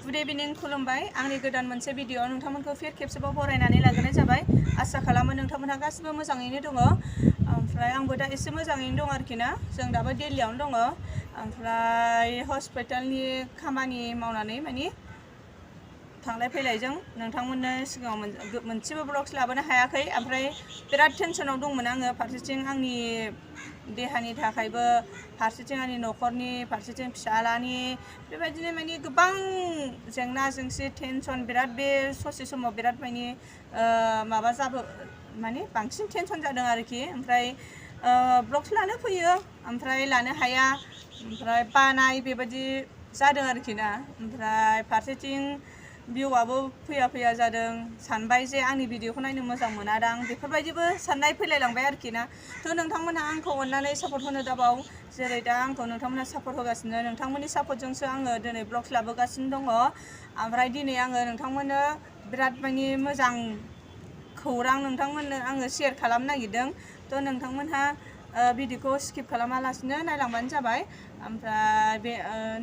Good इभिनिं खुलुमबाय आंनि गोदान मोनसे भिडिअ नोंथांमोनखौ फिर खेबसेबाव बरायनानै लाग्रोनाय जाबाय आसा खालामो नोंथांमोनहा गासिबो मोजाङैनो दङ ओमफ्राय आंबो दा एसे मोजाङैनो दं आरोखि ना जों दाबो दिल्लीयावनो दङ ओमफ्राय हस्पिटालनि खामानि मावनानै माने थांलाय फैलायजों नोंथांमोननो सिगाङाव मोनसेबो ब्लग्स लाबोनो हायाखै ओमफ्राय बिराद टेनसनाव दंमोन आङो फारसेथिं आंनि देहानि थाखायबो फारसेथिं आंनि न'खरनि फारसेथिं फिसालानि बेबायदिनो माने गोबां जेंना जेंसि टेनसन बिराद बे ससे समाव बिराद माने माबा माने बांसिन टेनसन जादों आरोखि ओमफ्राय ब्लग्स लानो फैयो ओमफ्राय लानो हाया ओमफ्राय बानाय बेबायदि जादों आरोखि ना ओमफ्राय फारसेथिं भिउआबो फैया जादों सानबाय जे आंनि भिडिअखौ नायनो मोजां मोनादां बेफोरबायदिबो साननाय फैलायलांबाय आरोखि ना थ' नोंथांमोनहा आंखौ अननानै सापर्ट होनो दाबाव जेरै दा आंखौ नोंथांमोनहा सापर्ट होगासिनो नोंथांमोननि सापर्टजोंसो आङो दिनै ब्लग्स लाबोगासिनो दङ ओमफ्राय दिनै आङो नोंथांमोननो बिराद माने मोजां खौरां नोंथांमोननो आङो शेयार खालामनो नागिरदों थ' नोंथांमोनहा भिडिअखौ स्किप खालामालासिनो नायलांबानो जाबाय ओमफ्राय बे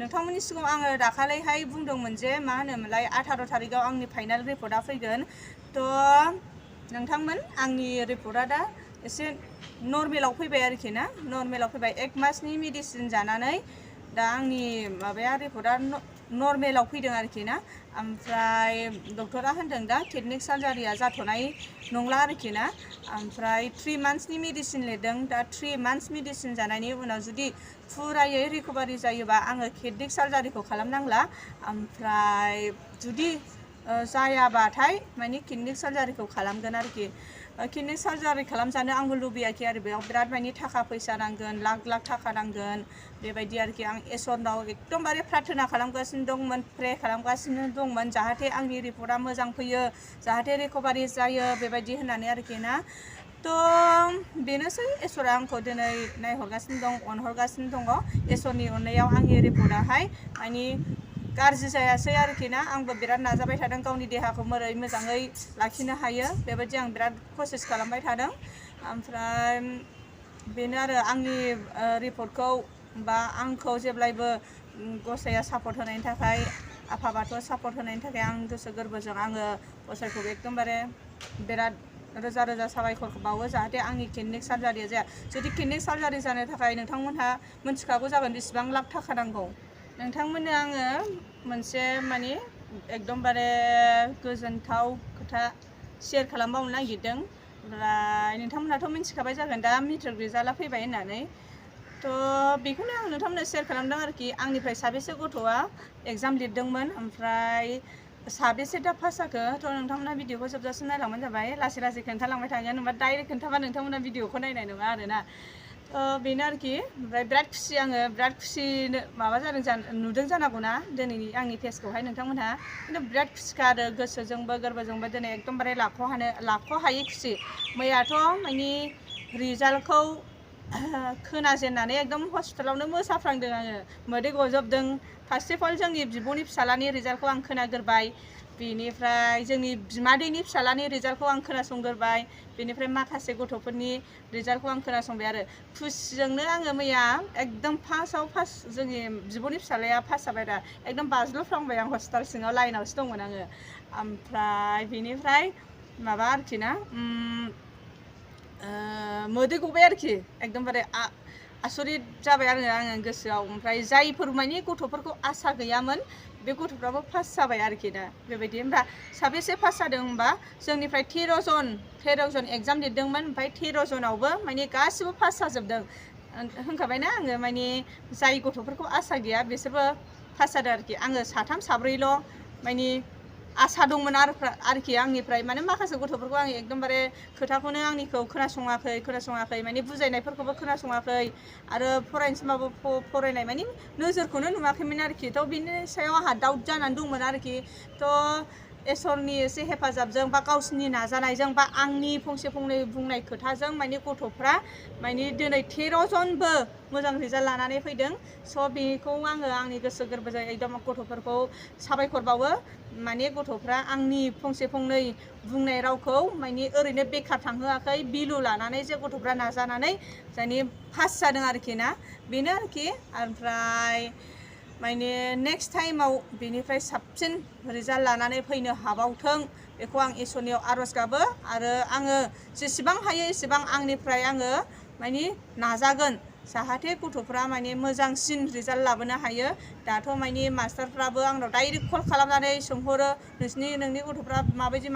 नोंथांमोननि सिगाङाव आङो दाखालिहाय बुंदोंमोन जे मा होनोमोनलाय 18 थारिखआव आंनि फाइनाल रिपर्टआ फैगोन थ' नोंथांमोन आंनि रिपर्टआ दा एसे नर्मेलाव फैबाय आरोखि ना नर्मेलाव फैबाय 1 मासनि मेडिसिन जानानै दा आंनि माबाया रिपर्टआ नर्मेलाव फैदों आरोखि ना ओमफ्राय डक्टरा होनदों दा किडनि सार्जारिया जाथ'नाय नंला आरोखि ना ओमफ्राय 3 मान्थसनि मेडिसिन लिरदों दा 3 मान्थस मेडिसिन जानायनि उनाव जुदि फुरायै रिकभारि जायोबा आङो किडनि सार्जारिखौ खालामनांला ओमफ्राय जुदि जायाबाथाय माने किडनि सार्जारिखौ खालामगोन आरोखि किडनि सार्जारि खालामजानो आंबो लुबैयाखै आरो बेयाव बिराद माने थाखा फैसा नांगोन लाख थाखा नांगोन बेबायदि आरोखि आं इसोरनाव एकदमबारे प्रार्थना खालामगासिनो दंमोन प्रे खालामगासिनो दंमोन जाहाथे आंनि रिपर्टआ मोजां फैयो जाहाथे रिकभारि जायो बेबायदि होननानै आरोखि ना थ' बेनोसै इसोरा आंखौ दिनै नायहरगासिनो दं अनहरगासिनो दङ इसोरनि अननायाव आंनि रिपर्टआहाय माने गाज्रि जायासै आरोखि ना आंबो बिराद नाजाबाय थादों गावनि देहाखौ मोजाङै लाखिनो हायो बेबायदि आं बिराद कसिस खालामबाय थादों ओमफ्राय बेनो आरो आंनि रिपर्टखौ बा आंखौ जेब्लायबो गसाइया सापर्ट होनायनि थाखाय आफा बाथौआ सापर्ट होनायनि थाखाय आं गोसो गोरबोजों आङो गसाइखौ एकदमबारे बिराद रोजा साबायखर बावो जाहाथे आंनि किडनि सार्जारिया जाया जुदि किडनि सार्जारि जानो थाखाय नोंथांमोनहा मिथिखागौ जागोन बेसेबां लाख थाखा नांगौ नोंथांमोननो आङो मोनसे माने एकदमबारे गोजोनथाव खोथा शेयार खालामबावनो नागिरदों ओमफ्राय नोंथांमोनहाथ' मिथिखाबाय जागोन दा मेट्रिक रिजाल्टआ फैबाय होननानै थ' बेखौनो आं नोंथांमोननो शेयार खालामदों आरोखि आंनिफ्राय साबेसे गथ'आ एग्जाम लिरदोंमोन ओमफ्राय साबेसे दा पास जाखो थ' नोंथांमोनहा भिडिअखौ जोबजासिम नायलांबानो जाबाय लासै खोन्थालांबाय थागोन होमबा डाइरेक्ट खोन्थाबा नोंथांमोनहा भिडिअखौ नायनाय नङा आरोना बेनो आरोखि ओमफ्राय बिराद खुसि आङो बिराद खुसि माबा जादों नुदों जानांगौना दिनैनि आंनि फेसखौहाय नोंथांमोनहा खिन्थु बिराद खुसिखा आरो गोसोजोंबो गोरबोजोंबो दिनै एकदमबारे लाख'हायै खुसि मैयाथ' माने रिजाल्टखौ खोनाजेननानै एकदम हस्पिटालावनो मोसाफ्रांदों आङो मोदै गजबदों फार्स्ट अफ अल जोंनि बिब'नि फिसालानि रिजाल्टखौ आं खोनागोरबाय बेनिफ्राय जोंनि बिमादैनि फिसालानि रिजाल्टखौ आं खोनासंगोरबाय बेनिफ्राय माखासे गथ'फोरनि रिजाल्टखौ आं खोनासंबाय आरो खुसिजोंनो आङो मैया एकदम फार्स्ट जोंनि बिब'नि फिसालाया पास जाबाय दा एकदम बाज्ल'फ्लांबाय आं हस्पिटाल सिङाव लाइनावसो दंमोन आङो ओमफ्राय बेनिफ्राय माबा आरोखि ना मोदै गबाय आरोखि एकदमबारे आसरित जाबाय आङो गोसोआव ओमफ्राय जायफोर माने गथ'फोरखौ आसा गैयामोन बे गथ'फ्राबो पास जाबाय आरोखि ना बेबायदि ओमफ्राय साबेसे पास जादों होनबा जोंनिफ्राय 13 जन एग्जाम लिरदोंमोन ओमफ्राय 13 जनावबो माने गासिबो पास जाजोबदों होनखाबायना आङो माने जाय गथ'फोरखौ आसा गैया बिसोरबो पास जादों आरोखि आङो 3 4 माने आसा दंमोन आरोखि आंनिफ्राय माने माखासे गथ'फोरखौ आं एकदमबारे खोथाखौनो आंनिखौ खोनासङाखै माने बुजायनायफोरखौबो खोनासङाखै आरो फरायनोसैबाबो फरायनाय माने नोजोरखौनो नुवाखैमोन आरोखि थ' बिनि सायाव आंहा डाउट जानानै दंमोन आरोखि थ' इसोरनि एसे हेफाजाबजों बा गावसिनि नाजानायजों बा आंनि फंसे फंनै बुंनाय खोथाजों माने गथ'फ्रा माने दिनै 13 जनबो मोजां रिजाल्ट लानानै फैदों स' बेखौ आङो आंनि गोसो गोरबोजों एकदम गथ'फोरखौ साबायखर बावो माने गथ'फ्रा आंनि फंसे फंनै बुंनाय रावखौ माने ओरैनो बेकार थांहोआखै बिलु लानानै जे गथ'फ्रा नाजानानै माने पास जादों आरोखि ना बेनो आरोखि ओमफ्राय माने नेक्स्ट टाइमाव बेनिफ्राय साबसिन रिजाल्ट लानानै फैनो हाबावथों बेखौ आं इसोरनियाव आरज गाबो आरो आङो जेसेबां हायो एसेबां आंनिफ्राय आङो माने नाजागोन जाहाथे गथ'फ्रा माने मोजांसिन रिजाल्ट लाबोनो हायो। दाथ' माने मास्टारफ्राबो आंनाव डाइरेक्ट कल खालामनानै सोंहरो नोंनि गथ'फ्रा माबायदि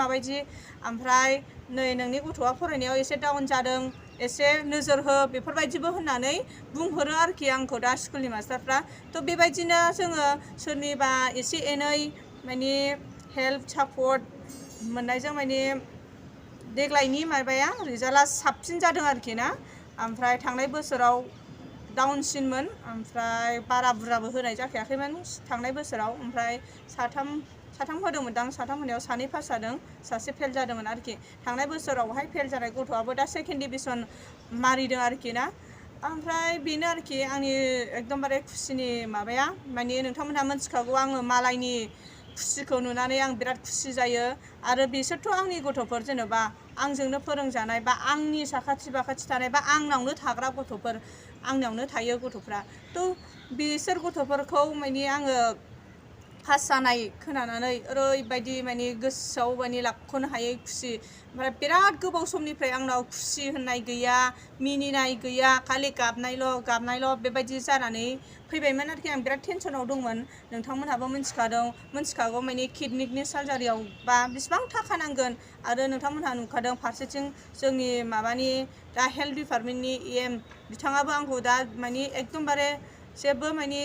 ओमफ्राय नै नोंनि गथ'आ फरायनायाव एसे डाउन जादों एसे नोजोर हो बेफोरबायदिबो होननानै बुंहरो आरोखि आंखौ दा स्कुलनि मास्टारफ्रा। थ' बेबायदिनो जोङो सोरनिबा एसे एनै माने हेल्प सापर्ट मोननायजों माने देग्लायनि माबाया रिजाल्टआ साबसिन जादों आरोखि ना। ओमफ्राय थांनाय बोसोराव डाउनसिनमोन ओमफ्राय बारा बुरजाबो होनाय जाखायाखैमोन थांनाय बोसोराव। ओमफ्राय साथाम होदोंमोनदां, साथाम होनायाव सानै पास जादों सासे फेल जादोंमोन आरोखि। थांनाय बोसोरावहाय फेल जानाय गथ'आबो दा सेकेन्ड डिभिजन मारिदों आरोखि ना। ओमफ्राय बेनो आरोखि आंनि एकदमबारे खुसिनि माबाया माने नोंथांमोनहा मिथिखागौ आङो मालायनि खुसिखौ नुनानै आं बिराद खुसि जायो आरो बिसोरथ' आंनि गथ'फोर जेनेबा आंजोंनो फोरोंजानाय बा आंनि साखाथि बाखाथि थानाय बा आंनावनो थाग्रा गथ'फोर आंनावनो थायो गथ'फ्रा। थ' बिसोर गथ'फोरखौ माने आङो पास जानाय खोनानानै ओरैबायदि माने गोसोआव माने लाख'नो हायै खुसि। ओमफ्राय बिराद गोबाव समनिफ्राय आंनाव खुसि होननाय गैया मिनिनाय गैया खालि गाबनायल' बेबायदि जानानै फैबायमोन आरोखि। आं बिराद टेनसनाव दंमोन नोंथांमोनहाबो मिथिखागौ माने किडनिकनि सार्जारियाव बा बिसिबां थाखा नांगोन आरो नोंथांमोनहा नुखादों फारसेथिं जोंनि माबानि दा हेल्थ डिपार्टमेन्टनि EM बिथाङाबो आंखौ दा माने एकदमबारे जेबो माने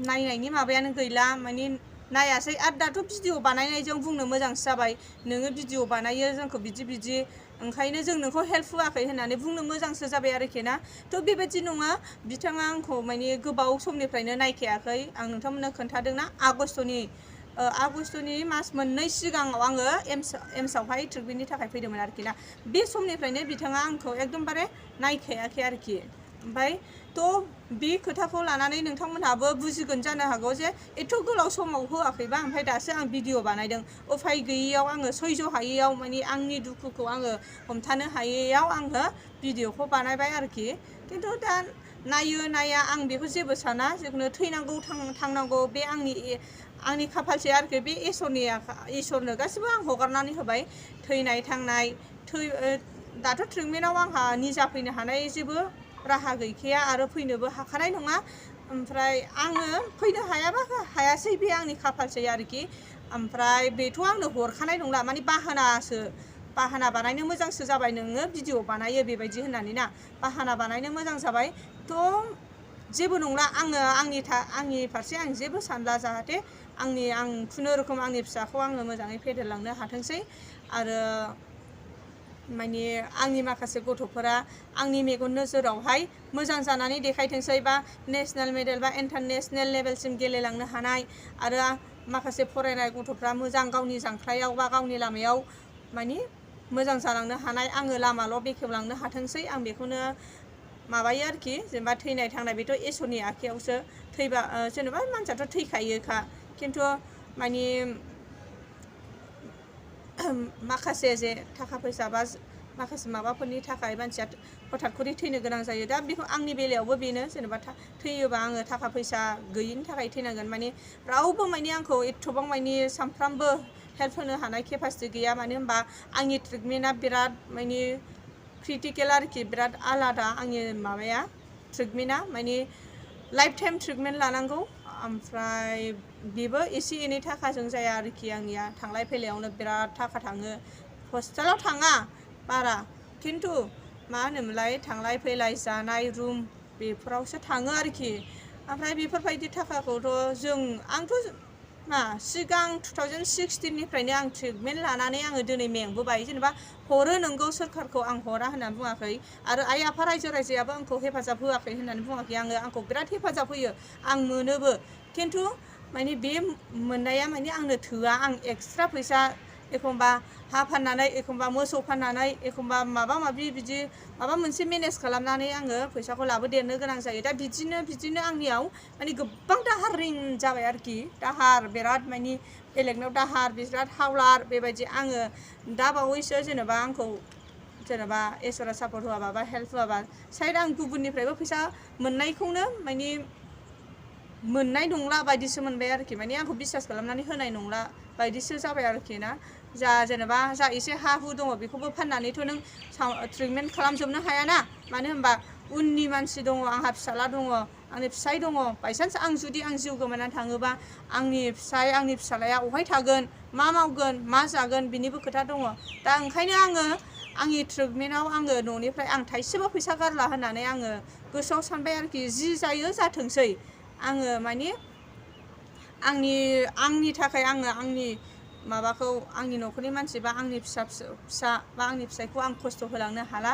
नायनायनि माबायानो गैला माने नायासै। आरो दाथ' भिडिअ बानायनायजों बुंनो मोजांसो जाबाय नोङो भिडिअ बानायो जोंखौ बिदि ओंखायनो जों नोंखौ हेल्प होआखै होननानै बुंनो मोजांसो जाबाय आरोखि ना। थ' बेबायदि नङा बिथाङा आंखौ माने गोबाव समनिफ्रायनो नायखायाखै। आं नोंथांमोननो खोन्थादोंना आगस्ट'नि मास मोननै सिगाङाव आङो एम्सआवहाय ट्रिटमेन्टनि थाखाय फैदोंमोन आरोखि ना। बे समनिफ्रायनो बिथाङा आंखौ एकदमबारे नायखायाखै आरोखि। ओमफ्राय थ' बे खोथाखौ लानानै नोंथांमोनहाबो बुजिगोन जानो हागौ जे एथ' गोलाव समाव होआखैबा ओमफ्राय दासो आं भिडिअ बानायदों उफाय गैयैयाव आङो सैज' हायैयाव माने आंनि दुखुखौ आङो हमथानो हायैयाव आङो भिडिअखौ बानायबाय आरोखि। खिन्थु दा नाया आं बेखौ जेबो साना जिखुनु थैनांगौ थांनांगौ बे आंनि खाफालसै आरोखि। बे इसोरनो गासिबो आं हगारनानै होबाय थैनाय थांनाय दाथ' ट्रिटमेन्टआव आंहा निजा फैनो हानाय जेबो राहा गैखाया आरो फैनोबो हाखानाय नङा। ओमफ्राय आङो फैनो हायाबा हायासै बे आंनि खाफालसै आरोखि। ओमफ्राय बेथ' आंनो हरखानाय नंला माने बाहाना बानायनो मोजांसो जाबाय नोङो भिडिअ बानायो बेबायदि होननानै ना बाहाना बानायनो मोजां जाबाय। थ' जेबो नंला आङो आंनि फारसे आं जेबो सानला जाहाथे आं खुनुरुखुम आंनि फिसाखौ आङो मोजाङै फेदेरलांनो हाथोंसै आरो माने आंनि माखासे गथ'फोरा आंनि मेगन नोजोरावहाय मोजां जानानै देखायथोंसै बा नेसनेल मेडेल बा इन्टारनेसनेल लेभेलसिम गेलेलांनो हानाय आरो माखासे फरायनाय गथ'फ्रा मोजां गावनि जांख्लायाव बा गावनि लामायाव माने मोजां जालांनो हानाय आङो लामाल' बेखेवलांनो हाथोंसै आं बेखौनो माबायो आरोखि। जेनेबा थैनाय थांनाय बेथ' इसोरनि आखायावसो थैबा जेनेबा मानसियाथ' थैखायोखा खिन्थु माने माखासे जे थाखा फैसा बा माखासे माबाफोरनि थाखाय मानसिया हथात खरि थैनो गोनां जायो। दा बेखौ आंनि बेलायावबो बेनो जेनेबा थैयोबा आङो थाखा फैसा गैयिनि थाखाय थैनांगोन माने रावबो माने आंखौ एथ'बां माने सानफ्रामबो हेल्प होनो हानाय केपासिटि गैया। मानो होनबा आंनि ट्रिटमेन्टआ बिराद माने क्रिटिकेल आरोखि बिराद आलादा आंनि माबाया ट्रिटमेन्टआ माने लाइफ टाइम ट्रिटमेन्ट लानांगौ। ओमफ्राय बेबो एसे एनै थाखाजों जाया आरोखि आंनिया थांलाय फैलायावनो बिराद थाखा थाङो। हस्पिटालाव थाङा बारा खिन्थु मा होनोमोनलाय थांलाय फैलाय जानाय रुम बेफोरावसो थाङो आरोखि। ओमफ्राय बेफोरबायदि थाखाखौथ' आंथ' सिगां 2016निफ्रायनो आं ट्रिटमेन्ट लानानै आङो दिनै मेंबोबाय। जेनेबा हरो नोंगौ सोरखारखौ आं हरा होननानै बुङाखै आरो आइ आफा रायजोआबो आंखौ हेफाजाब होआखै होननानै बुङाखै। आंखौ बिराद हेफाजाब होयो आं मोनोबो खिन्थु माने बे मोननाया माने आंनो थोआ। आं एक्सट्रा फैसा एखमबा हा फाननानै एखमबा मोसौ फाननानै एखमबा माबा मोनसे मेनेज खालामनानै आङो फैसाखौ लाबोदेरनो गोनां जायो। दा बिदिनो आंनियाव माने गोबां दाहार रिं जाबाय आरोखि। दाहार बिराद माने बेलेगनाव दाहार बिराद हावलार बेबायदि आङो दा बावैसो जेनेबा आंखौ इसोरा सापर्ट होआबा बा हेल्प होआबा साइड आं गुबुननिफ्रायबो फैसा मोननायखौनो माने मोननाय नंला बायदिसो मोनबाय आरोखि माने आंखौ बिसास खालामनानै होनाय नंला बायदिसो जाबाय आरोखि ना जा जेनेबा जा एसे हा हु दङ बेखौबो फाननानैथ' नों ट्रिटमेन्ट खालामजोबनो हायाना मानो होनबा उननि मानसि दङ आंहा फिसाला दङ आंनि फिसाय दङ बायसान्स आं जुदि आं जिउ गोमानानै थाङोबा आंनि फिसाय आंनि फिसालाया अहाय थागोन मा मावगोन मा जागोन बिनिबो खोथा दङ दा ओंखायनो आङो आंनि ट्रिटमेन्टआव आङो न'निफ्राय आं थाइसेबो फैसा गारला होननानै आङो गोसोआव सानबाय आरोखि जि जायो जाथोंसै आङो माने आंनि थाखाय आङो आंनि माबाखौ आंनि न'खरनि मानसि बा आंनि फिसा बा आंनि फिसायखौ आं खस्थ' होलांनो हाला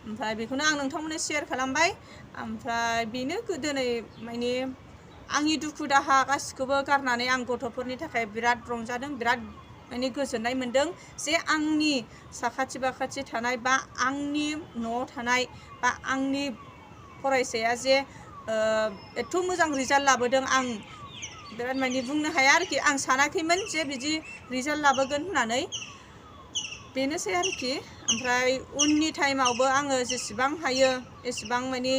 ओमफ्राय बेखौनो आं नोंथांमोननो शेयार खालामबाय ओमफ्राय बेनो दिनै माने आंनि दुखु दाहा गासिखौबो गारनानै आं गथ'फोरनि थाखाय बिराद रंजादों बिराद माने गोजोननाय मोन्दों जे आंनि साखाथि बाखाथि थानाय बा आंनि न'आव थानाय बा आंनि फरायसाया जे एथ' मोजां रिजाल्ट लाबोदों आं बिराद माने बुंनो हाया आरोखि आं सानाखैमोन जे बिदि रिजाल्ट लाबोगोन होननानै बेनोसै आरोखि ओमफ्राय उननि टाइमावबो आङो जेसेबां हायो एसेबां माने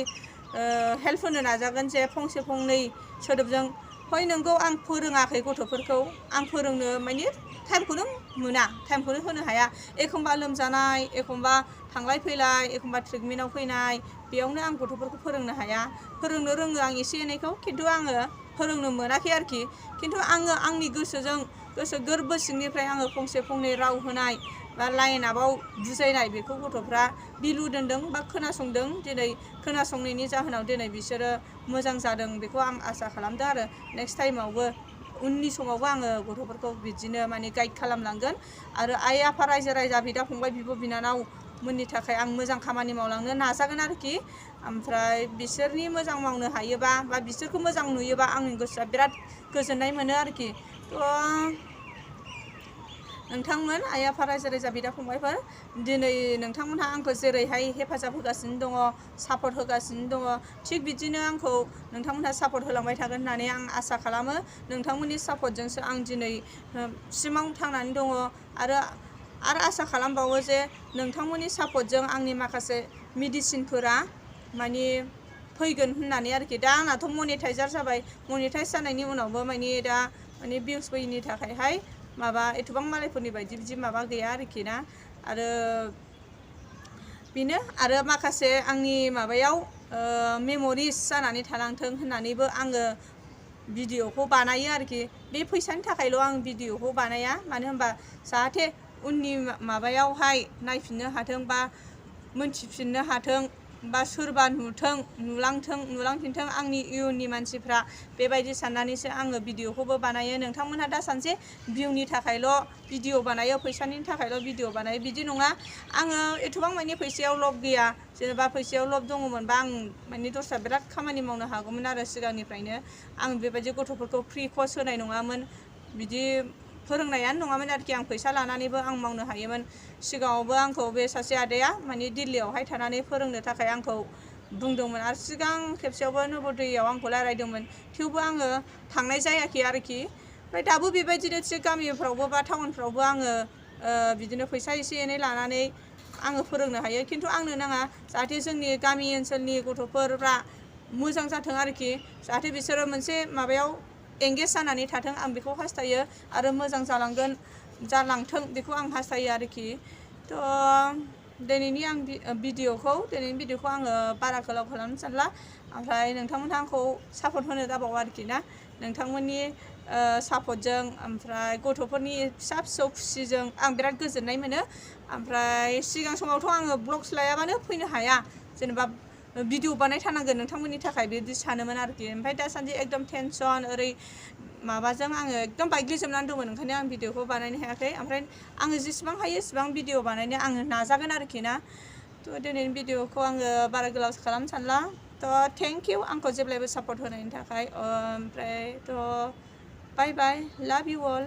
हेल्प होनो नाजागोन जे फंसे फंनै सोदोबजों हय नोंगौ आं फोरोङाखै गथ'फोरखौ आं फोरोंनो माने टाइमखौनो मोना टाइमखौनो होनो हाया एखमबा लोमजानाय एखमबा थांलाय फैलाय एखमबा ट्रिटमेन्टआव फैनाय बेयावनो आं गथ'फोरखौ फोरोंनो हाया फोरोंनो रोङो आं एसे एनैखौ खिन्थु आङो फोरोंनो मोनाखै आरोखि खिन्थु आङो आंनि गोसो गोरबो सिंनिफ्राय आङो फंसे फंनै राव होनाय बा लाइन आपआव बुजायनाय बेखौ गथ'फ्रा बिलु दोनदों बा खोनासंदों दिनै खोनासंनायनि जाहोनाव दिनै बिसोरो मोजां जादों बेखौ आं आसा खालामदों आरो नेक्स्ट टाइमावबो उननि समावबो आङो गथ'फोरखौ बिदिनो माने गाइड खालामलांगोन आरो आइ आफा रायजो राजा बिदा फंबाय बिब' बिनानाव मोननि थाखाय आं मोजां खामानि मावलांनो नाजागोन आरोखि ओमफ्राय बिसोरनि मोजां मावनो हायोबा बा बिसोरखौ मोजां नुयोबा आंनि गोसोआ बिराद गोजोननाय मोनो आरोखि नोंथांमोन आइ आफा रायजो राजा बिदा फंबायफोर दिनै नोंथांमोनहा आंखौ जेरैहाय हेफाजाब होगासिनो दङ सापर्ट होगासिनो दङ थिग बिदिनो आंखौ नोंथांमोनहा सापर्ट होलांबाय थागोन होननानै आं आसा खालामो नोंथांमोननि सापर्टजोंसो आं दिनै सिमाव थांनानै दङ आरो आसा खालामबावो जे नोंथांमोननि सापर्टजों आंनि माखासे मेडिसिनफोरा माने फैगोन होननानै आरोखि दा आंनाथ' मनेटाइजार जाबाय मनेटाइज जानायनि उनावबो दा माने भिउस फैयिनि थाखायहाय माबा एथबां मालायफोरनि बायदि बिदि माबा गैया आरोखि ना आरो बेनो आरो माखासे आंनि माबायाव मेम'रिस जानानै थालांथों होननानैबो आङो भिडिअखौ बानायो आरोखि बे फैसानि थाखायल' आं भिडिअखौ बानाया मानो होनबा जाहाथे उननि माबायावहाय नायफिननो हाथों बा मोनथिफिननो हाथों बा सोरबा नुलांफिनथों आंनि इयुननि मानसिफ्रा बेबायदि साननानैसो आङो भिडिअखौबो बानायो नोंथांमोनहा दा सानसे भिउनि थाखायल' भिडिअ बानायो फैसानि थाखायल' भिडिअ बानायो बिदि नङा आङो एथबां माने फैसायाव लब गैया जेनेबा फैसायाव लब दङमोनबा आं माने दस्रा बिराद खामानि मावनो हागौमोन आरो सिगांनिफ्रायनो आं बेबायदि गथ'फोरखौ फ्रि कर्स होनाय नङामोन बिदि फोरोंनायानो नङामोन आरोखि आं फैसा लानानैबो आं मावनो हायोमोन सिगाङावबो आंखौ बे सासे आदाया माने दिल्लीयावहाय थानानै फोरोंनो थाखाय आंखौ बुंदोंमोन आरो सिगां खेबसेयावबो नबोदैयाव आंखौ रायलायदोंमोन थेवबो आङो थांनाय जायाखै आरोखि ओमफ्राय दाबो बेबायदिनो थिग गामिफ्रावबो बा टाउनफ्रावबो आङो बिदिनो फैसा एसे एनै लानानै आङो फोरोंनो हायो खिन्थु आंनो नाङा जाहाथे जोंनि गामि ओनसोलनि गथ'फोरा मोजां जाथों आरोखि जाहाथे बिसोरो मोनसे माबायाव एंगेज जानानै थाथों आं बेखौ हास्थायो आरो मोजां जालांथों बेखौ आं हास्थायो आरोखि दिनैनि भिडिअखौ आङो बारा गोलाव खालामनो सानला ओमफ्राय नोंथांमोनहा आंखौ सापर्ट होनो दाबाव आरोखि ना नोंथांमोननि सापर्टजों ओमफ्राय गथ'फोरनि फिसा फिसौ खुसिजों आं बिराद गोजोननाय मोनो ओमफ्राय सिगां समावथ' आङो ब्लग्स लायाबानो फैनो हाया जेनेबा भिडिअ बानायथारनांगोन नोंथांमोननि थाखाय बिदि सानोमोन आरोखि ओमफ्राय दासान्दि एकदम टेनसन ओरै माबाजों आङो एकदम बायग्लिजोबनानै दंमोन ओंखायनो आं भिडिअखौ बानायनो हायाखै ओमफ्राय आङो जेसेबां हायो एसेबां भिडिअ बानायनो आङो नाजागोन आरोखि ना दिनैनि भिडिअखौ आङो बारा गोलाव खालामनो सानला थेंक इउ आंखौ जेब्लायबो सापर्ट होनायनि थाखाय ओमफ्राय बाय बाय लाभ इउ अल